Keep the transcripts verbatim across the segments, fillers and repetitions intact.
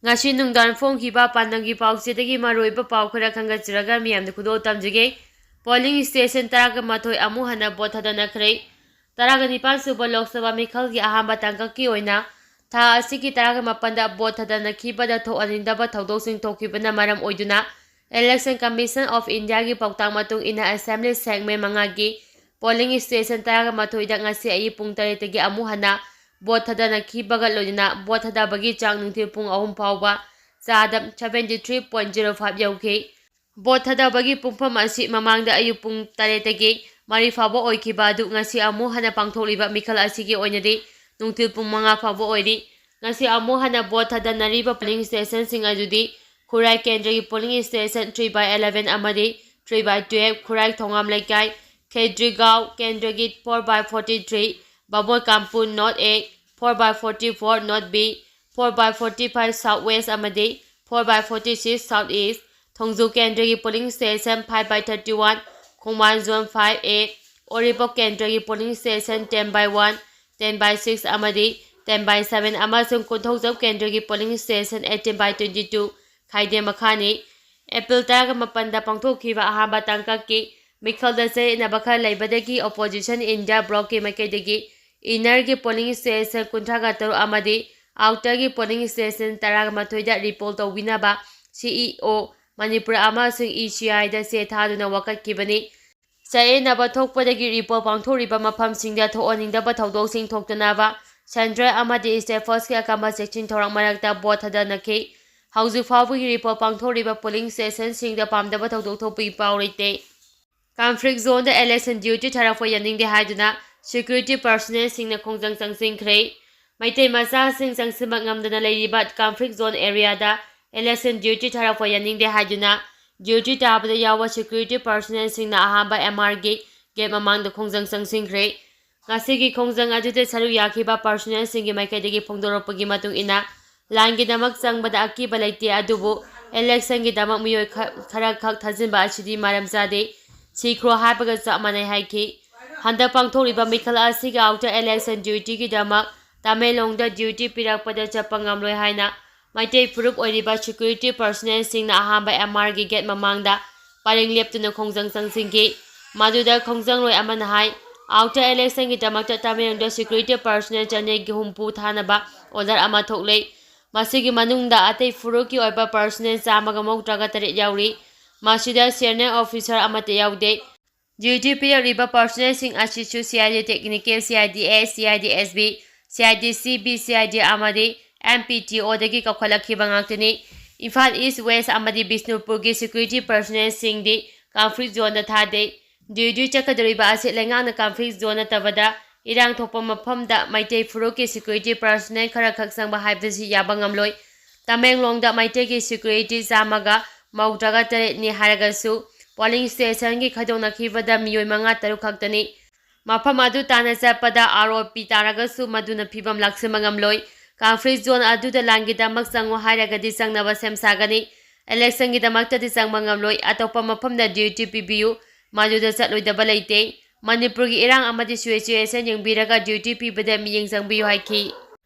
ꯉꯁꯤ ꯅꯨꯡꯗꯥꯡ ꯐꯣꯡꯈꯤꯕ ꯄꯥꯟꯗꯝꯒꯤ ꯄꯥꯎꯆꯦꯗꯒꯤ ꯃꯔꯨꯑꯣꯏꯕ ꯄꯥꯎ ꯈꯔ ꯈꯟꯒꯠꯆꯔꯒ ꯃꯤꯌꯥꯝꯗ ꯈꯨꯗꯣꯜ ꯇꯝꯖꯒꯦ꯫ Polling station ꯇꯔꯥꯒ ꯃꯥꯊꯣꯏ ꯑꯃꯨꯛ ꯍꯟꯅ ꯚꯣꯠ ꯊꯥꯗꯅꯈ꯭ꯔꯦ꯫ ꯇꯔꯥꯒ ꯅꯤꯄꯥꯟ ꯁꯨꯕ ꯂꯣꯛ ꯁꯚꯥ ꯃꯤꯈꯜꯒꯤ ꯑꯍꯥꯟꯕ ꯇꯥꯡꯀꯛꯀꯤ ꯑꯣꯏꯅ ꯊꯥ ꯑꯁꯤꯒꯤ ꯇꯔꯥꯒ ꯃꯥꯄꯟꯗ ꯚꯣꯠ ꯊꯥꯗꯅꯈꯤꯕꯗ ꯊꯣꯛꯍꯟꯅꯤꯡꯗꯕ ꯊꯧꯗꯣꯛꯁꯤꯡ ꯊꯣꯛꯈꯤꯕꯅ ꯃꯔꯝ ꯑꯣꯏꯗꯨꯅ Election Commission of Indiaꯒꯤ ꯄꯥꯎꯇꯥꯛ ꯃꯇꯨꯡ ꯏꯟꯅ Assembly segment ꯃꯉꯥꯒꯤ polling station ꯇꯔꯥꯒ ꯃꯥꯊꯣꯏꯗ ꯉꯁꯤ ꯑꯌꯨꯛ ꯄꯨꯡ ꯇꯔꯦꯠꯇꯒꯤ ꯑꯃꯨꯛ ꯍꯟꯅ ꯚꯣꯠ ꯊꯥꯗꯅꯈꯤꯕꯒ ꯂꯣꯏꯅꯅ ꯚꯣꯠ ꯊꯥꯗꯕꯒꯤ ꯆꯥꯡ ꯅꯨꯡꯊꯤꯜ ꯄꯨꯡ ꯑꯍꯨꯝ ꯐꯥꯎꯕ ꯆꯥꯗ seventy three point zero five ꯌꯧꯈꯤ꯫ ꯚꯣꯠ ꯊꯥꯗꯕꯒꯤ ꯄꯨꯡꯐꯝ ꯑꯁꯤ ꯃꯃꯥꯡꯗ ꯑꯌꯨꯛ ꯄꯨꯡ ꯇꯔꯦꯠꯇꯒꯤ ꯃꯔꯤ ꯐꯥꯎꯕ ꯑꯣꯏꯈꯤꯕ ꯑꯗꯨ ꯉꯁꯤ ꯑꯃꯨꯛ ꯍꯟꯅ ꯄꯥꯡꯊꯣꯛꯂꯤꯕ ꯃꯤꯈꯜ ꯑꯁꯤꯒꯤ ꯑꯣꯏꯅꯗꯤ ꯅꯨꯡꯊꯤꯜ ꯄꯨꯡ ꯃꯉꯥ ꯐꯥꯎꯕ ꯑꯣꯏꯔꯤ꯫ ꯉꯁꯤ ꯑꯃꯨꯛ ꯍꯟꯅ ꯚꯣꯠ ꯊꯥꯗꯅꯔꯤꯕ polling stationꯁꯤꯡ ꯑꯗꯨꯗꯤ ꯈꯨꯔꯥꯏ ꯀꯦꯟꯗ꯭ꯔꯒꯤ polling station three by eleven ꯑꯃꯗꯤ three by twelve, ꯈꯨꯔꯥꯏ ꯊꯣꯉꯥꯝ ꯂꯩꯀꯥꯏ, ꯈꯦꯗ꯭ꯔꯤꯒꯥꯎ ꯀꯦꯟꯗ꯭ꯔꯒꯤ four by forty three, ꯕꯥꯃꯣꯏ ꯀꯥꯝꯄꯨ North A, four by forty four North B, four by forty five South West ꯑꯃꯗꯤ four by forty six South East, ꯊꯣꯡꯖꯨ ꯀꯦꯟꯗ꯭ꯔꯒꯤ polling station five by thirty one, ꯈꯣꯡꯕꯥꯟ zone five A, ꯎꯔꯤꯄꯣꯛ ꯀꯦꯟꯗ꯭ꯔꯒꯤ polling station ten by one, ten by six ꯑꯃꯗꯤ ten by seven ꯑꯃꯁꯨꯡ ꯀꯣꯟꯊꯧꯖꯝ ꯀꯦꯟꯗ꯭ꯔꯒꯤ polling station eighteen by twenty two Khaidem ꯃꯈꯥꯅꯤ꯫ April ꯇꯔꯥꯒ ꯃꯥꯄꯟꯗ ꯄꯥꯡꯊꯣꯛꯈꯤꯕ ꯑꯍꯥꯟꯕ ꯇꯥꯡꯀꯛꯀꯤ ꯃꯤꯈꯜꯗ ꯆꯌꯦꯠꯅꯕ ꯈꯔ ꯂꯩꯕꯗꯒꯤ opposition India blockꯀꯤ ꯃꯥꯏꯀꯩꯗꯒꯤ innerꯒꯤ polling station ꯀꯨꯟꯊ꯭ꯔꯥꯒ ꯇꯔꯨꯛ ꯑꯃꯗꯤ outerꯒꯤ polling station ꯇꯔꯥꯒ ꯃꯥꯊꯣꯏꯗ repoll ꯇꯧꯕꯤꯅꯕ CEO ꯃꯅꯤꯄꯨꯔ ꯑꯃꯁꯨꯡ ECIꯗ ꯆꯦ ꯊꯥꯗꯨꯅ ꯋꯥꯀꯠꯈꯤꯕꯅꯤ꯫ ꯆꯌꯦꯠꯅꯕ ꯊꯣꯛꯄꯗꯒꯤ repoll ꯄꯥꯡꯊꯣꯛꯂꯤꯕ ꯃꯐꯝꯁꯤꯡꯗ ꯊꯣꯛꯍꯟꯅꯤꯡꯗꯕ ꯊꯧꯗꯣꯛꯁꯤꯡ ꯊꯣꯛꯇꯅꯕ central ꯑꯃꯗꯤ state forceꯀꯤ ꯑꯀꯟꯕ ꯆꯦꯛꯁꯤꯟ ꯊꯧꯔꯥꯡ ꯃꯔꯛꯇ ꯚꯣꯠ ꯊꯥꯗꯅꯈꯤ꯫ ꯍꯧꯖꯤꯛ ꯐꯥꯎꯕꯒꯤ repoll ꯄꯥꯡꯊꯣꯛꯂꯤꯕ polling stationꯁꯤꯡꯗ ꯄꯥꯝꯗꯕ ꯊꯧꯗꯣꯛ ꯊꯣꯛꯄꯒꯤ ꯄꯥꯎ ꯂꯩꯇꯦ꯫ Conflict zoneꯗ election duty ꯊꯥꯔꯛꯄ ꯌꯥꯅꯤꯡꯗꯦ ꯍꯥꯏꯗꯨꯅ security personnelꯁꯤꯡꯅ ꯈꯣꯡꯖꯪ ꯆꯪꯁꯤꯟꯈ꯭ꯔꯦ꯫ ꯃꯩꯇꯩ ꯃꯆꯥꯁꯤꯡ ꯆꯪꯁꯤꯟꯕ ꯉꯝꯗꯅ ꯂꯩꯔꯤꯕ conflict zone areaꯗ election duty ꯊꯥꯔꯛꯄ ꯌꯥꯅꯤꯡꯗꯦ ꯍꯥꯏꯗꯨꯅ duty ꯇꯥꯕꯗ ꯌꯥꯎꯕ security personnelꯁꯤꯡꯅ ꯑꯍꯥꯟꯕ MRꯒꯤ gate ꯃꯃꯥꯡꯗ ꯈꯣꯡꯖꯪ ꯆꯪꯁꯤꯟꯈ꯭ꯔꯦ꯫ ꯉꯁꯤꯒꯤ ꯈꯣꯡꯖꯪ ꯑꯗꯨꯗ ꯁꯔꯨꯛ ꯌꯥꯈꯤꯕ personnelꯁꯤꯡꯒꯤ ꯃꯥꯏꯀꯩꯗꯒꯤ ꯐꯣꯡꯗꯣꯔꯛꯄꯒꯤ ꯃꯇꯨꯡ ꯏꯟꯅ, ꯂꯥꯟꯒꯤꯗꯃꯛ ꯆꯪꯕꯗ ꯑꯀꯤꯕ ꯂꯩꯇꯦ, ꯑꯗꯨꯕꯨ electionꯒꯤꯗꯃꯛ ꯃꯤꯑꯣꯏ ꯈ-, ꯈꯔꯈꯛ ꯊꯥꯖꯤꯟꯕ ꯑꯁꯤꯗꯤ ꯃꯔꯝ ꯆꯥꯗꯦ, ꯁꯤꯈ꯭ꯔꯣ ꯍꯥꯏꯕꯒ ꯆꯞ ꯃꯥꯟꯅꯩ ꯍꯥꯏꯈꯤ꯫ ꯍꯟꯗꯛ ꯄꯥꯡꯊꯣꯛꯂꯤꯕ ꯃꯤꯈꯜ ꯑꯁꯤꯒꯤ outer election dutyꯒꯤꯗꯃꯛ ꯇꯃꯦꯡꯂꯣꯡꯗ duty ꯄꯤꯔꯛꯄꯗ ꯆꯠꯄ ꯉꯝꯂꯣꯏ ꯍꯥꯏꯅ ꯃꯩꯇꯩ ꯐꯨꯔꯨꯞ ꯑꯣꯏꯔꯤꯕ security personnelꯁꯤꯡꯅ ꯑꯍꯥꯟꯕ MRꯒꯤ gate ꯃꯃꯥꯡꯗ ꯄꯔꯦꯡ ꯂꯦꯞꯇꯨꯅ ꯈꯣꯡꯖꯪ ꯆꯪꯁꯤꯟꯈꯤ꯫ ꯃꯗꯨꯗ ꯈꯣꯡꯖꯪꯂꯣꯏ ꯑꯃꯅ ꯍꯥꯏ, after electionꯒꯤꯗꯃꯛꯇ ꯇꯃꯦꯡꯂꯣꯡꯗ security personnel ꯆꯅꯤꯒꯤ ꯍꯨꯝꯐꯨ ꯊꯥꯅꯕ order ꯑꯃ ꯊꯣꯛꯂꯦ꯫ ꯃꯁꯤꯒꯤ ꯃꯅꯨꯡꯗ ꯑꯇꯩ ꯐꯨꯔꯨꯞꯀꯤ ꯑꯣꯏꯕ personnel ꯆꯥꯝꯃꯒ ꯃꯧꯗ꯭ꯔꯥꯒ ꯇꯔꯦꯠ ꯌꯥꯎꯔꯤ꯫ ꯃꯁꯤꯗ senior officer ꯑꯃꯠꯇ ꯌꯥꯎꯗꯦ꯫ Duty ꯄꯤꯔꯛꯂꯤꯕ personnelꯁꯤꯡ ꯑꯁꯤꯁꯨ CID technical, CID S, CID S B, CID C B, CID ꯑꯃꯗꯤ MPTOꯗꯒꯤ ꯀꯧꯈꯠꯂꯛꯈꯤꯕ ꯉꯥꯛꯇꯅꯤ꯫ ꯏꯝꯐꯥꯜ East, West ꯑꯃꯗꯤ ꯕꯤꯁꯅꯨꯄꯨꯔꯒꯤ security personnelꯁꯤꯡꯗꯤ conflict zoneꯗ ꯊꯥꯗꯦ꯫ Duty ꯆꯠꯀꯗꯧꯔꯤꯕ ꯑꯁꯤ ꯂꯩꯉꯥꯛꯅ conflict zone ꯅꯠꯇꯕꯗ ꯏꯔꯥꯡ ꯊꯣꯛꯄ ꯃꯐꯝꯗ ꯃꯩꯇꯩ ꯐꯨꯔꯨꯞꯀꯤ security personnel ꯈꯔꯈꯛ ꯆꯪꯕ ꯍꯥꯏꯕꯁꯤ ꯌꯥꯕ ꯉꯝꯂꯣꯏ꯫ ꯇꯃꯦꯡꯂꯣꯡꯗ ꯃꯩꯇꯩꯒꯤ security ꯆꯥꯝꯃꯒ ꯃꯧꯗ꯭ꯔꯥꯒ ꯇꯔꯦꯠꯅꯤ ꯍꯥꯏꯔꯒꯁꯨ polling stationꯒꯤ ꯈꯥꯏꯗꯣꯛꯅꯈꯤꯕꯗ ꯃꯤꯑꯣꯏ ꯃꯉꯥ ꯇꯔꯨꯛ ꯈꯛꯇꯅꯤ꯫ ꯃꯐꯝ ꯑꯗꯨ ꯇꯥꯟꯅ ꯆꯠꯄꯗ ROP ꯇꯥꯔꯒꯁꯨ ꯃꯗꯨꯅ ꯐꯤꯕꯝ ꯂꯥꯛꯁꯤꯟꯕ ꯉꯝꯂꯣꯏ꯫ Conflict zone ꯑꯗꯨꯗ ꯂꯥꯟꯒꯤꯗꯃꯛ ꯆꯪꯉꯨ ꯍꯥꯏꯔꯒꯗꯤ ꯆꯪꯅꯕ ꯁꯦꯝ ꯁꯥꯒꯅꯤ꯫ Electionꯒꯤꯗꯃꯛꯇꯗꯤ ꯆꯪꯕ ꯉꯝꯂꯣꯏ꯫ ꯑꯇꯣꯞꯄ ꯃꯐꯝꯗ duty ꯄꯤꯕꯤꯌꯨ꯫ ꯃꯗꯨꯗ ꯆꯠꯂꯣꯏꯗꯕ ꯂꯩꯇꯦ꯫ ꯃꯅꯤꯄꯨꯔꯒꯤ ꯏꯔꯥꯡ ꯑꯃꯗꯤ situation ꯌꯦꯡꯕꯤꯔꯒ duty ꯄꯤꯕꯗ ꯃꯤꯠꯌꯦꯡ ꯆꯪꯕꯤꯌꯨ ꯍꯥꯏꯈꯤ꯫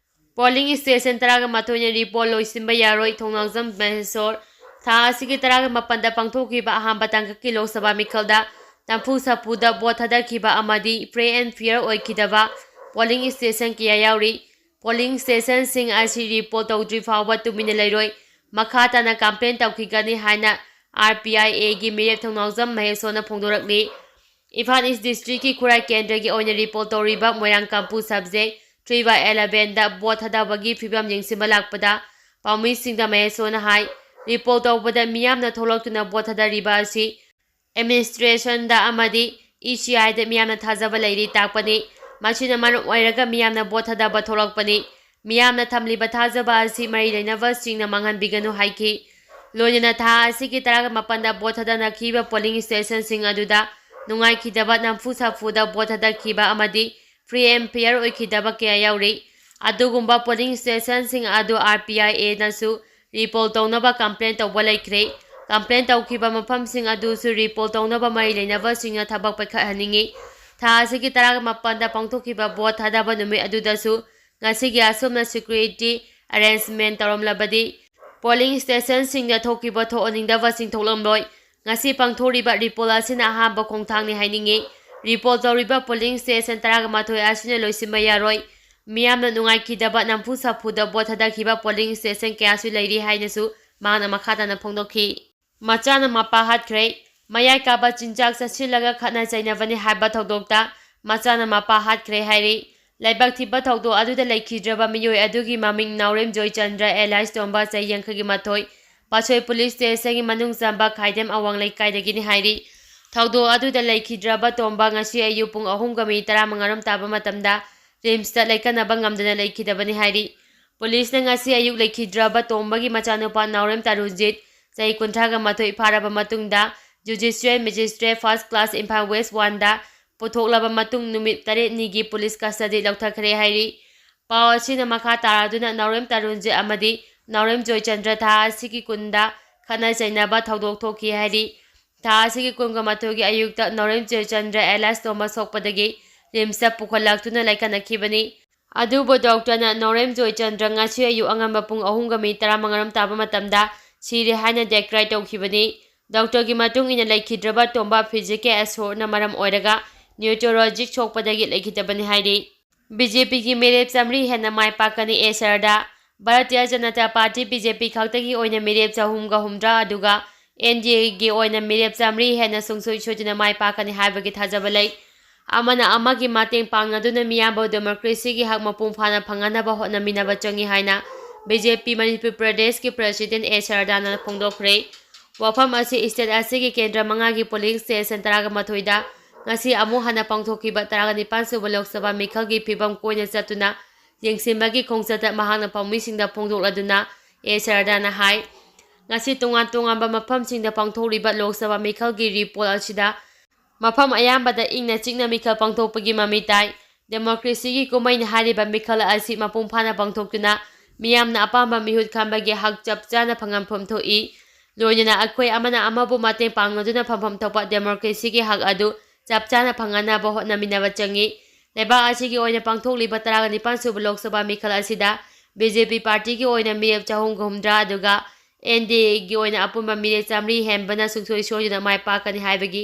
Polling station ꯇꯔꯥꯒ ꯃꯥꯊꯣꯏꯅ repoll ꯂꯣꯏꯁꯤꯟꯕ ꯌꯥꯔꯣꯏ, ꯊꯣꯡꯅꯥꯎꯖꯝ ꯃꯍꯦꯁꯣꯔ꯫ ꯊꯥ ꯑꯁꯤꯒꯤ ꯇꯔꯥꯒ ꯃꯥꯄꯟꯗ ꯄꯥꯡꯊꯣꯛꯈꯤꯕ ꯑꯍꯥꯟꯕ ꯇꯥꯡꯀꯛꯀꯤ ꯂꯣꯛ ꯁꯚꯥ ꯃꯤꯈꯜꯗ ꯅꯝꯐꯨ ꯁꯥꯐꯨꯗ vote ꯊꯥꯗꯈꯤꯕ ꯑꯃꯗꯤ free and fair ꯑꯣꯏꯈꯤꯗꯕ polling station ꯀꯌꯥ ꯌꯥꯎꯔꯤ꯫ Polling stationꯁꯤꯡ ꯑꯁꯤ repoll ꯇꯧꯗ꯭ꯔꯤ ꯐꯥꯎꯕ ꯇꯨꯃꯤꯟꯅ ꯂꯩꯔꯣꯏ, ꯃꯈꯥ ꯇꯥꯅ complain ꯇꯧꯈꯤꯒꯅꯤ ꯍꯥꯏꯅ RPIAꯒꯤ ꯃꯤꯔꯦꯞ ꯊꯣꯡꯅꯥꯎꯖꯝ ꯃꯍꯦꯁꯣꯔꯅ ꯐꯣꯡꯗꯣꯔꯛꯂꯤ꯫ ꯏꯝꯐꯥꯜ East districtꯀꯤ ꯈꯨꯔꯥꯏ ꯀꯦꯟꯗ꯭ꯔꯒꯤ ꯑꯣꯏꯅ repoll ꯇꯧꯔꯤꯕ ꯃꯣꯏꯔꯥꯡ ꯀꯥꯡꯄꯨ subject three by elevenꯗ vote ꯊꯥꯗꯕꯒꯤ ꯐꯤꯕꯝ ꯌꯦꯡꯁꯤꯟꯕ ꯂꯥꯛꯄꯗ ꯄꯥꯎꯃꯤꯁꯤꯡꯗ ꯃꯍꯦꯁꯣꯔꯅ ꯍꯥꯏ, repoll ꯇꯧꯕꯗ ꯃꯤꯌꯥꯝꯅ ꯊꯣꯛꯂꯛꯇꯨꯅ vote ꯊꯥꯗꯔꯤꯕ ꯑꯁꯤ administrationꯗ ꯑꯃꯗꯤ ECIꯗ ꯃꯤꯌꯥꯝꯅ ꯊꯥꯖꯕ ꯂꯩꯔꯤ ꯇꯥꯛꯄꯅꯤ꯫ ꯃꯁꯤꯅ ꯃꯔꯝ ꯑꯣꯏꯔꯒ ꯃꯤꯌꯥꯝꯅ vote ꯊꯥꯗꯕ ꯊꯣꯛꯂꯛꯄꯅꯤ꯫ ꯃꯤꯌꯥꯝꯅ ꯊꯝꯂꯤꯕ ꯊꯥꯖꯕ ꯑꯁꯤ ꯃꯔꯤ ꯂꯩꯅꯕꯁꯤꯡꯅ ꯃꯥꯡꯍꯟꯕꯤꯒꯅꯨ ꯍꯥꯏꯈꯤ꯫ ꯂꯣꯏꯅꯅ ꯊꯥ ꯑꯁꯤꯒꯤ ꯇꯔꯥꯃꯥꯄꯟꯗ vote ꯊꯥꯗꯅꯈꯤꯕ polling stationꯁꯤꯡ ꯑꯗꯨꯗ ꯅꯨꯡꯉꯥꯏꯈꯤꯗꯕ, ꯅꯝꯐꯨ ꯁꯥꯐꯨꯗ vote ꯊꯥꯗꯈꯤꯕ ꯑꯃꯗꯤ free and fair ꯑꯣꯏꯈꯤꯗꯕ ꯀꯌꯥ ꯌꯥꯎꯔꯤ꯫ ꯑꯗꯨꯒꯨꯝꯕ polling stationꯁꯤꯡ ꯑꯗꯨ RPIAꯅꯁꯨ repoll ꯇꯧꯅꯕ complain ꯇꯧꯕ ꯂꯩꯈ꯭ꯔꯦ꯫ Complain ꯇꯧꯈꯤꯕ ꯃꯐꯝꯁꯤꯡ ꯑꯗꯨꯁꯨ repoll ꯇꯧꯅꯕ ꯃꯔꯤ ꯂꯩꯅꯕꯁꯤꯡꯅ ꯊꯕꯛ ꯄꯥꯏꯈꯠꯍꯟꯅꯤꯡꯏ꯫ ꯊꯥ ꯑꯁꯤꯒꯤ ꯇꯔꯥꯃꯥꯄꯟꯗ ꯄꯥꯡꯊꯣꯛꯈꯤꯕ vote ꯊꯥꯗꯕ ꯅꯨꯃꯤꯠ ꯑꯗꯨꯗꯁꯨ ꯉꯁꯤꯒꯤ ꯑꯁꯨꯝꯅ security ꯑꯦꯔꯦꯟꯖꯃꯦꯟ ꯇꯧꯔꯝꯂꯕꯗꯤ ꯄꯣꯂꯤꯡ ꯁ꯭ꯇꯦꯁꯟꯁꯤꯡꯗ ꯊꯣꯛꯈꯤꯕ ꯊꯣꯛꯍꯟꯅꯤꯡꯗꯕꯁꯤꯡ ꯊꯣꯛꯂꯝꯂꯣꯏ꯫ ꯉꯁꯤ ꯄꯥꯡꯊꯣꯛꯂꯤꯕ ꯔꯤ ꯄꯣꯜ ꯑꯁꯤꯅ ꯑꯍꯥꯟꯕ ꯈꯣꯡꯊꯥꯡꯅꯤ ꯍꯥꯏꯅꯤꯡꯏ꯫ ꯔꯤ ꯄꯣꯜ ꯇꯧꯔꯤꯕ ꯄꯣꯂꯤꯡ ꯁ꯭ꯇꯦꯁꯟ ꯇꯔꯥꯒ ꯃꯥꯊꯣꯏ ꯑꯁꯤꯅ ꯂꯣꯏꯁꯤꯟꯕ ꯌꯥꯔꯣꯏ꯫ ꯃꯤꯌꯥꯝꯅ ꯅꯨꯡꯉꯥꯏꯈꯤꯗꯕ, ꯅꯝꯐꯨ ꯁꯥꯐꯨꯗ ꯚꯣꯠ ꯊꯥꯗꯈꯤꯕ ꯄꯣꯂꯤꯡ ꯁ꯭ꯇꯦꯁꯟ ꯀꯌꯥꯁꯨ ꯂꯩꯔꯤ ꯍꯥꯏꯅꯁꯨ ꯃꯍꯥꯛꯅ ꯃꯈꯥ ꯇꯥꯅ ꯐꯣꯡꯗꯣꯛꯈꯤ꯫ ꯃꯆꯥꯅ ꯃꯄꯥ ꯍꯥꯠꯈ꯭ꯔꯦ꯫ ꯃꯌꯥꯏ ꯀꯥꯕ ꯆꯤꯟꯖꯥꯛ ꯆꯥꯁꯤꯜꯂꯒ ꯈꯠꯅ ꯆꯩꯅꯕꯅꯤ ꯍꯥꯏꯕ ꯊꯧꯗꯣꯛꯇ ꯃꯆꯥꯅ ꯃꯄꯥ ꯍꯥꯠꯈ꯭ꯔꯦ ꯍꯥꯏꯔꯤ꯫ ꯂꯥꯏꯕꯛ ꯊꯤꯕ ꯊꯧꯗꯣꯛ ꯑꯗꯨꯗ ꯂꯩꯈꯤꯗ꯭ꯔꯕ ꯃꯤꯑꯣꯏ ꯑꯗꯨꯒꯤ ꯃꯃꯤꯡ ꯅꯥꯎꯔꯦꯝ ꯖꯣꯏꯆꯟꯗ꯭ꯔ ꯑꯦꯂꯥꯏꯁ ꯇꯣꯝꯕ, ꯆꯍꯤ ꯌꯥꯡꯈꯩꯒꯤ ꯃꯥꯊꯣꯏ, ꯄꯥꯠꯁꯣꯏ ꯄꯨꯂꯤꯁ ꯁ꯭ꯇꯦꯁꯟꯒꯤ ꯃꯅꯨꯡ ꯆꯟꯕ ꯈꯥꯏꯗꯦꯝ ꯑꯋꯥꯡ ꯂꯩꯀꯥꯏꯗꯒꯤꯅꯤ ꯍꯥꯏꯔꯤ꯫ ꯊꯧꯗꯣꯛ ꯑꯗꯨꯗ ꯂꯩꯈꯤꯗ꯭ꯔꯕ ꯇꯣꯝꯕ ꯉꯁꯤ ꯑꯌꯨꯛ ꯄꯨꯡ ꯑꯍꯨꯝꯒ ꯃꯤꯅꯤꯠ ꯇꯔꯥꯃꯉꯥꯔꯣꯝ ꯇꯥꯕ ꯃꯇꯝꯗ ꯔꯤꯝꯁꯇ ꯂꯩꯀꯠꯅꯕ ꯉꯝꯗꯅ ꯂꯩꯈꯤꯗꯕꯅꯤ ꯍꯥꯏꯔꯤ꯫ ꯄꯨꯂꯤꯁꯅ ꯉꯁꯤ ꯑꯌꯨꯛ ꯂꯩꯈꯤꯗ꯭ꯔꯕ ꯇꯣꯝꯕꯒꯤ ꯃꯆꯥꯅꯨꯄꯥ ꯅꯥꯎꯔꯦꯝ ꯇꯔꯨꯟꯖꯤꯠ, ꯆꯍꯤ ꯀꯨꯟꯊ꯭ꯔꯥꯒ ꯃꯥꯊꯣꯏ ꯐꯥꯔꯕ ꯃꯇꯨꯡꯗ judicial magistrate first class Imphal west ꯋꯥꯟꯗ ꯄꯨꯊꯣꯛꯂꯕ ꯃꯇꯨꯡ ꯅꯨꯃꯤꯠ ꯇꯔꯦꯠꯅꯤꯒꯤ ꯄꯨꯂꯤꯁ ꯀꯁꯇꯗꯤ ꯂꯧꯊꯈ꯭ꯔꯦ ꯍꯥꯏꯔꯤ꯫ ꯄꯥꯎ ꯑꯁꯤꯅ ꯃꯈꯥ ꯇꯥꯔꯗꯨꯅ ꯅꯥꯎꯔꯦꯝ ꯇꯔꯨꯟꯖꯤꯠ ꯑꯃꯗꯤ ꯅꯥꯎꯔꯦꯝ ꯖꯣꯏꯆꯟꯗ꯭ꯔ ꯊꯥ ꯑꯁꯤꯒꯤ ꯀꯨꯟꯗ ꯈꯠꯅ ꯆꯩꯅꯕ ꯊꯧꯗꯣꯛ ꯊꯣꯛꯈꯤ ꯍꯥꯏꯔꯤ꯫ ꯊꯥ ꯑꯁꯤꯒꯤ ꯀꯨꯟꯒ ꯃꯥꯊꯣꯏꯒꯤ ꯑꯌꯨꯛꯇ ꯅꯥꯎꯔꯦꯝ ꯖꯣꯏꯆꯟꯗ꯭ꯔ ꯑꯦꯂꯥꯏꯁ ꯇꯣꯝꯕ ꯁꯣꯛꯄꯗꯒꯤ ꯔꯤꯝꯁꯇ ꯄꯨꯈꯠꯂꯛꯇꯨꯅ ꯂꯥꯏꯀꯠꯅꯈꯤꯕꯅꯤ꯫ ꯑꯗꯨꯕꯨ ꯗꯣꯛꯇꯔꯅ ꯅꯥꯎꯔꯦꯝ ꯖꯣꯏꯆꯟꯗ꯭ꯔ ꯉꯁꯤ ꯑꯌꯨꯛ ꯑꯉꯟꯕ ꯄꯨꯡ ꯑꯍꯨꯝꯒ ꯃꯤꯅꯤꯠ ꯇꯔꯥꯃꯉꯥꯔꯣꯝ ꯇꯥꯕ ꯃꯇꯝꯗ ꯁꯤꯔꯦ ꯍꯥꯏꯅ ꯗꯦꯀ꯭ꯂꯦꯌꯔ ꯇꯧꯈꯤꯕꯅꯤ꯫ ꯗꯣꯛꯇꯔꯒꯤ ꯃꯇꯨꯡ ꯏꯟꯅ ꯂꯩꯈꯤꯗ꯭ꯔꯕ ꯇꯣꯝꯕ ꯐꯤꯖꯤꯀꯦꯜ ꯑꯦꯁꯣꯜꯠꯅ ꯃꯔꯝ ꯑꯣꯏꯔꯒ ꯅ꯭ꯌꯨꯔꯣꯂꯣꯖꯤꯛ ꯁꯣꯛꯄꯗꯒꯤ ꯂꯩꯈꯤꯗꯕꯅꯤ ꯍꯥꯏꯔꯤ꯫ ꯕꯤ ꯖꯦ ꯄꯤꯒꯤ ꯃꯤꯔꯦꯞ ꯆꯥꯃꯔꯤ ꯍꯦꯟꯅ ꯃꯥꯏ ꯄꯥꯛꯀꯅꯤ ꯑꯦꯁ ꯑꯥꯔꯗ꯫ Bharatiya Janata party, B J ꯄꯤ, ꯈꯛꯇꯒꯤ ꯑꯣꯏꯅ ꯃꯤꯔꯦꯞ ꯆꯍꯨꯝꯒ ꯍꯨꯝꯗ꯭ꯔꯥ, ꯑꯗꯨꯒ ꯑꯦꯟ ꯗꯤ ꯑꯦꯒꯤ ꯑꯣꯏꯅ ꯃꯤꯔꯦꯞ ꯆꯥꯃꯔꯤ ꯍꯦꯟꯅ ꯁꯨꯡꯁꯣꯏ ꯁꯣꯏꯗꯅ ꯃꯥꯏ ꯄꯥꯛꯀꯅꯤ ꯍꯥꯏꯕꯒꯤ ꯊꯥꯖꯕ ꯂꯩ꯫ ꯑꯃꯅ ꯑꯃꯒꯤ ꯃꯇꯦꯡ ꯄꯥꯡꯅꯗꯨꯅ ꯃꯤꯌꯥꯝꯕꯨ ꯗꯦꯃꯣꯀ꯭ꯔꯦꯁꯤꯒꯤ ꯍꯛ ꯃꯄꯨꯡ ꯐꯥꯅ ꯐꯪꯍꯟꯅꯕ ꯍꯣꯠꯅꯃꯤꯟꯅꯕ ꯆꯪꯏ ꯍꯥꯏꯅ ꯕꯤ ꯖꯦ ꯄꯤ ꯃꯅꯤꯄꯨꯔ ꯄ꯭ꯔꯗꯦꯁꯀꯤ ꯄ꯭ꯔꯁꯤꯗꯦꯟ ꯑꯦ ꯁꯔꯗꯥꯅ ꯐꯣꯡꯗꯣꯛꯈ꯭ꯔꯦ꯫ ꯋꯥꯐꯝ ꯑꯁꯤ ꯁ꯭ꯇꯦꯠ ꯑꯁꯤꯒꯤ ꯀꯦꯟꯗ꯭ꯔ ꯃꯉꯥꯒꯤ ꯄꯣꯂꯤꯡ ꯁ꯭ꯇꯦꯁꯟ ꯇꯔꯥꯒ ꯃꯥꯊꯣꯏꯗ ꯉꯁꯤ ꯑꯃꯨꯛ ꯍꯟꯅ ꯄꯥꯡꯊꯣꯛꯈꯤꯕ ꯇꯔꯥꯒ ꯅꯤꯄꯥꯟ ꯁꯨꯕ ꯂꯣꯛ ꯁꯚꯥ ꯃꯤꯈꯜꯒꯤ ꯐꯤꯕꯝ ꯀꯣꯏꯅ ꯆꯠꯇꯨꯅ ꯌꯦꯡꯁꯤꯟꯕꯒꯤ ꯈꯣꯡꯆꯠꯇ ꯃꯍꯥꯛꯅ ꯄꯥꯎꯃꯤꯁꯤꯡꯗ ꯐꯣꯡꯗꯣꯛꯂꯗꯨꯅ ꯑꯦ ꯁꯔꯗꯥꯅ ꯍꯥꯏ, ꯉꯁꯤ ꯇꯣꯉꯥꯟ ꯇꯣꯉꯥꯟꯕ ꯃꯐꯝꯁꯤꯡꯗ ꯄꯥꯡꯊꯣꯛꯂꯤꯕ ꯂꯣꯛ ꯁꯚꯥ ꯃꯤꯈꯜꯒꯤ ꯔꯤ ꯄꯣꯜ ꯑꯁꯤꯗ ꯃꯐꯝ ꯑꯌꯥꯝꯕꯗ ꯏꯪꯅ ꯆꯤꯛꯅ ꯃꯤꯈꯜ ꯄꯥꯡꯊꯣꯛꯄꯒꯤ ꯃꯃꯤ ꯇꯥꯏ꯫ ꯗꯦꯃꯣꯀ꯭ꯔꯦꯁꯤꯒꯤ ꯀꯨꯝꯍꯩꯅꯤ ꯍꯥꯏꯔꯤꯕ ꯃꯤꯈꯜ ꯑꯁꯤ ꯃꯄꯨꯡ ꯐꯥꯅ ꯄꯥꯡꯊꯣꯛꯇꯨꯅ ꯃꯤꯌꯥꯝꯅ ꯑꯄꯥꯝꯕ ꯃꯤꯍꯨꯠ ꯈꯟꯕꯒꯤ ꯍꯛ ꯆꯞ ꯆꯥꯅ ꯐꯪꯐꯝ ꯊꯣꯛꯏ꯫ ꯂꯣꯏꯅꯅ ꯑꯩꯈꯣꯏ ꯑꯃꯅ ꯑꯃꯕꯨ ꯃꯇꯦꯡ ꯄꯥꯡꯅꯗꯨꯅ ꯐꯪꯐꯝ ꯊꯣꯛꯄ ꯗꯦꯃꯣꯀ꯭ꯔꯦꯁꯤꯒꯤ ꯍꯛ ꯑꯗꯨ ꯆꯞ ꯆꯥꯅ ꯐꯪꯍꯟꯅꯕ ꯍꯣꯠꯅꯃꯤꯟꯅꯕ ꯆꯪꯏ꯫ ꯂꯩꯕꯥꯛ ꯑꯁꯤꯒꯤ ꯑꯣꯏꯅ ꯄꯥꯡꯊꯣꯛꯂꯤꯕ ꯇꯔꯥꯒ ꯅꯤꯄꯥꯟ ꯁꯨꯕ ꯂꯣꯛ ꯁꯚꯥ ꯃꯤꯈꯜ ꯑꯁꯤꯗ ꯕꯤ ꯖꯦ ꯄꯤ ꯄꯥꯔꯇꯤꯒꯤ ꯑꯣꯏꯅ ꯃꯤꯔꯦꯞ ꯆꯍꯨꯝꯒ ꯍꯨꯝꯗ꯭ꯔꯥ, ꯑꯗꯨꯒ ꯑꯦꯟ ꯗꯤ ꯑꯦꯒꯤ ꯑꯣꯏꯅ ꯑꯄꯨꯟꯕ ꯃꯤꯔꯦꯞ ꯆꯥꯃꯔꯤ ꯍꯦꯟꯕꯅ ꯁꯨꯡꯁꯣꯏ ꯁꯣꯏꯗꯅ ꯃꯥꯏ ꯄꯥꯛꯀꯅꯤ ꯍꯥꯏꯕꯒꯤ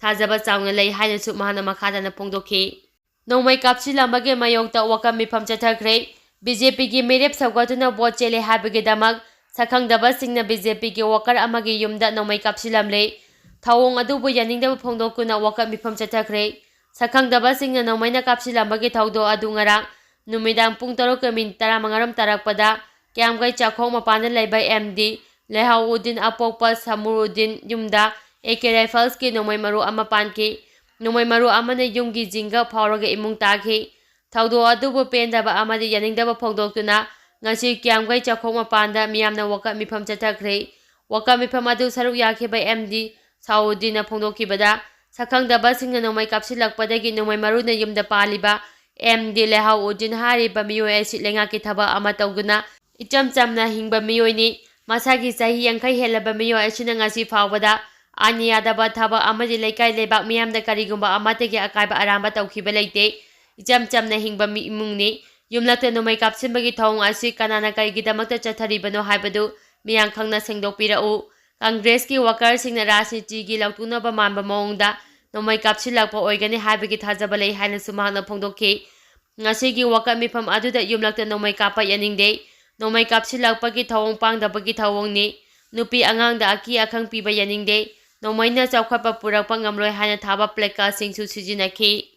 ꯊꯥꯖꯕ ꯆꯥꯎꯅ ꯂꯩ ꯍꯥꯏꯅꯁꯨ ꯃꯍꯥꯛꯅ ꯃꯈꯥ ꯇꯥꯅ ꯐꯣꯡꯗꯣꯛꯈꯤ꯫ ꯅꯣꯡꯃꯩ ꯀꯥꯞꯁꯤꯜꯂꯝꯕꯒꯤ ꯃꯥꯌꯣꯛꯇ ꯋꯥꯀꯠ ꯃꯤꯐꯝ ꯆꯠꯊꯈ꯭ꯔꯦ꯫ ꯕꯤ ꯖꯦ ꯄꯤꯒꯤ ꯃꯤꯔꯦꯞ ꯁꯧꯒꯠꯇꯨꯅ ꯚꯣꯠ ꯆꯦꯜꯂꯦ ꯍꯥꯏꯕꯒꯤꯗꯃꯛ ꯁꯛꯈꯪꯗꯕꯁꯤꯡꯅ ꯕꯤ ꯖꯦ ꯄꯤꯒꯤ ꯋꯥꯀꯔ ꯑꯃꯒꯤ ꯌꯨꯝꯗ ꯅꯣꯡꯃꯩ ꯀꯥꯞꯁꯤꯜꯂꯝꯂꯦ꯫ ꯊꯧꯑꯣꯡ ꯑꯗꯨꯕꯨ ꯌꯥꯅꯤꯡꯗꯕ ꯐꯣꯡꯗꯣꯛꯇꯨꯅ ꯋꯥꯀꯠ ꯃꯤꯐꯝ ꯆꯠꯊꯈ꯭ꯔꯦ꯫ ꯁꯛꯈꯪꯗꯕꯁꯤꯡꯅ ꯅꯣꯡꯃꯩꯅ ꯀꯥꯞꯁꯤꯜꯂꯝꯕꯒꯤ ꯊꯧꯗꯣꯛ ꯑꯗꯨ ꯉꯔꯥꯡ ꯅꯨꯃꯤꯗꯥꯡ ꯄꯨꯡ ꯇꯔꯨꯛꯀ ꯃꯤꯅꯤꯠ ꯇꯔꯥꯃꯉꯥꯔꯣꯝ ꯇꯥꯔꯛꯄꯗ ꯀ꯭ꯌꯥꯝꯒꯩ ꯆꯥꯛꯈꯣꯡ ꯃꯄꯥꯟꯗ ꯂꯩꯕ ꯑꯦꯝ ꯗꯤ ꯂꯦꯍꯥꯎꯎꯗꯤꯟ ꯑꯄꯣꯛꯄ ꯁꯃꯨꯔꯨꯗꯤꯟ ꯌꯨꯝꯗ ꯑꯦ ꯀꯦ ꯔꯥꯏꯐꯜꯁꯀꯤ ꯅꯣꯡꯃꯩ ꯃꯔꯨ ꯑꯃ ꯄꯥꯟꯈꯤ꯫ ꯅꯣꯡꯃꯩ ꯃꯔꯨ ꯑꯃꯅ ꯌꯨꯝꯒꯤ ꯖꯤꯡꯒ ꯐꯥꯎꯔꯒ ꯏꯃꯨꯡ ꯇꯥꯈꯤ꯫ ꯊꯧꯗꯣꯛ ꯑꯗꯨꯕꯨ ꯄꯦꯟꯗꯕ ꯑꯃꯗꯤ ꯌꯥꯅꯤꯡꯗꯕ ꯐꯣꯡꯗꯣꯛꯇꯨꯅ ꯉꯁꯤ ꯀ꯭ꯌꯥꯝꯒꯩ ꯆꯥꯛꯈꯣꯡ ꯃꯄꯥꯟꯗ ꯃꯤꯌꯥꯝꯅ ꯋꯥꯀꯠ ꯃꯤꯐꯝ ꯆꯠꯊꯈ꯭ꯔꯦ꯫ ꯋꯥꯀꯠ ꯃꯤꯐꯝ ꯑꯗꯨ ꯁꯔꯨꯛ ꯌꯥꯈꯤꯕ ꯑꯦꯝ ꯗꯤ ꯁꯥꯎꯗꯤꯟꯅ ꯐꯣꯡꯗꯣꯛꯈꯤꯕꯗ, ꯁꯛꯈꯪꯗꯕꯁꯤꯡꯅ ꯅꯣꯡꯃꯩ ꯀꯥꯞꯁꯤꯜꯂꯛꯄꯗꯒꯤ ꯅꯣꯡꯃꯩ ꯃꯔꯨꯅ ꯌꯨꯝꯗ ꯄꯥꯜꯂꯤꯕ ꯑꯦꯝ ꯗꯤ ꯂꯦꯍꯥꯎꯎꯗꯤꯟ ꯍꯥꯏꯔꯤꯕ ꯃꯤꯑꯣꯏ ꯑꯁꯤ ꯂꯩꯉꯥꯛꯀꯤ ꯊꯕꯛ ꯑꯃ ꯇꯧꯗꯨꯅ ꯏꯆꯝ ꯆꯝꯅ ꯍꯤꯡꯕ ꯃꯤꯑꯣꯏꯅꯤ꯫ ꯃꯁꯥꯒꯤ ꯆꯍꯤ ꯌꯥꯡꯈꯩ ꯍꯦꯜꯂꯕ ꯃꯤꯑꯣꯏ ꯑꯁꯤꯅ ꯉꯁꯤ ꯐꯥꯎꯕꯗ ꯑꯥꯏꯟ ꯌꯥꯗꯕ ꯊꯕꯛ ꯑꯃꯗꯤ ꯂꯩꯀꯥꯏ ꯂꯩꯕꯥꯛ ꯃꯤꯌꯥꯝꯗ ꯀꯔꯤꯒꯨꯝꯕ ꯑꯃꯠꯇꯒꯤ ꯑꯀꯥꯏꯕ ꯑꯔꯥꯟꯕ ꯇꯧꯈꯤꯕ ꯂꯩꯇꯦ꯫ ꯏꯆꯝ ꯆꯝꯅ ꯍꯤꯡꯕ ꯃꯤ, ꯏꯃꯨꯡꯅꯤ꯫ ꯌꯨꯝꯂꯛꯇ ꯅꯣꯡꯃꯩ ꯀꯥꯞꯁꯤꯟꯕꯒꯤ ꯊꯧꯑꯣꯡ ꯑꯁꯤ ꯀꯅꯥꯅ ꯀꯔꯤꯒꯤꯗꯃꯛꯇ ꯆꯠꯊꯔꯤꯕꯅꯣ ꯍꯥꯏꯕꯗꯨ ꯃꯤꯌꯥꯝ ꯈꯪꯅ ꯁꯦꯡꯗꯣꯛꯄꯤꯔꯛꯎ꯫ ꯀꯪꯒ꯭ꯔꯦꯁꯀꯤ ꯋꯥꯀꯔꯁꯤꯡꯅ ꯔꯥꯖꯅꯤꯇꯤꯒꯤ ꯂꯧꯊꯣꯛꯅꯕ ꯃꯥꯟꯕ ꯃꯑꯣꯡꯗ ꯅꯣꯡꯃꯩ ꯀꯥꯞꯁꯤꯜꯂꯛꯄ ꯑꯣꯏꯒꯅꯤ ꯍꯥꯏꯕꯒꯤ ꯊꯥꯖꯕ ꯂꯩ ꯍꯥꯏꯅꯁꯨ ꯃꯍꯥꯛꯅ ꯐꯣꯡꯗꯣꯛꯈꯤ꯫ ꯉꯁꯤꯒꯤ ꯋꯥꯀꯠ ꯃꯤꯐꯝ ꯑꯗꯨꯗ ꯌꯨꯝꯂꯛꯇ ꯅꯣꯡꯃꯩ ꯀꯥꯞꯄ ꯌꯥꯅꯤꯡꯗꯦ꯫ ꯅꯣꯡꯃꯩ ꯀꯥꯞꯁꯤꯜꯂꯛꯄꯒꯤ ꯊꯧꯑꯣꯡ ꯄꯥꯡꯗꯕꯒꯤ ꯊꯧꯑꯣꯡꯅꯤ꯫ ꯅꯨꯄꯤ ꯑꯉꯥꯡꯗ ꯑꯀꯤ ꯑꯈꯪ ꯄꯤꯕ ꯌꯥꯅꯤꯡꯗꯦ꯫ ꯅꯣꯡꯃꯩꯅ ꯆꯥꯎꯈꯠꯄ ꯄꯨꯔꯛꯄ ꯉꯝꯂꯣꯏ ꯍꯥꯏꯅ ꯊꯥꯕ ꯄ꯭ꯂꯦꯀꯥꯔꯗꯁꯤꯡꯁꯨ ꯁꯤꯖꯤꯟꯅꯈꯤ꯫